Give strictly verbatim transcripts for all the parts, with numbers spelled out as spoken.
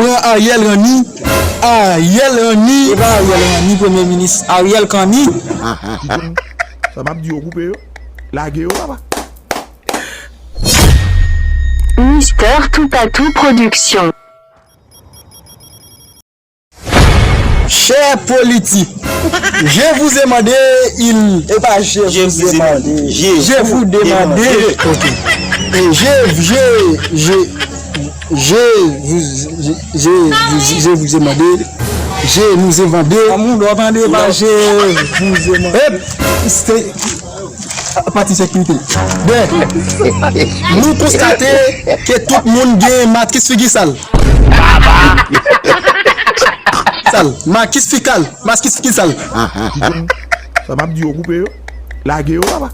Pran Ariel Ranni. Ariel Ranni. E pa Ariel Ranni, premye minis. Ariel Kanni. Sa m ap di yo, koupe yo. Lage yo, papa. Mister Toupatou Production. Chè politik. Je vous ai mandé, il. E pa je vous ai mandé. Je vous demandé. Ok. E je, je, je, je vous, je, je vous, je vous ai mandé. Je nous ai vendé. Amoun, w ap tande pa je vous ai mandé. Ep, se pati sekirite. Ben, nou konstate ke tout moun gen makis figi sal. Sal, makis fikal, makis figi sal. Sa m ap di yo, koupe yo. Lage yo, papa.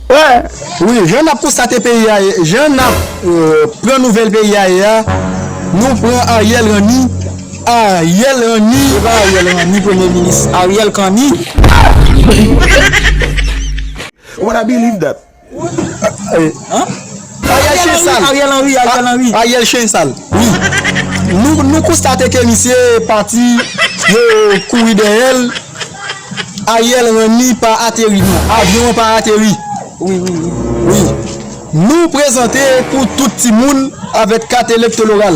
Wi, jan n ap konstate peyi a ye, jan n ap euh, pran nouvèl peyi a ye a, nou pran Ariel Ranni. Ariel Ranni. E pa Ariel Ranni, premye minis. Ariel Kanni. What I believe that. Ariel chen sal. Ariel Henry, Ariel Henry. Ariel chen sal. Wi. Nou, nou konstate ke misye pati, yo kouri dèyè l. Ariel Ranni pa ateri non. Avyon an pa ateri. Wi, wi, wi. Wi. Nou prezante pou tout timoun avèk kat elektoral.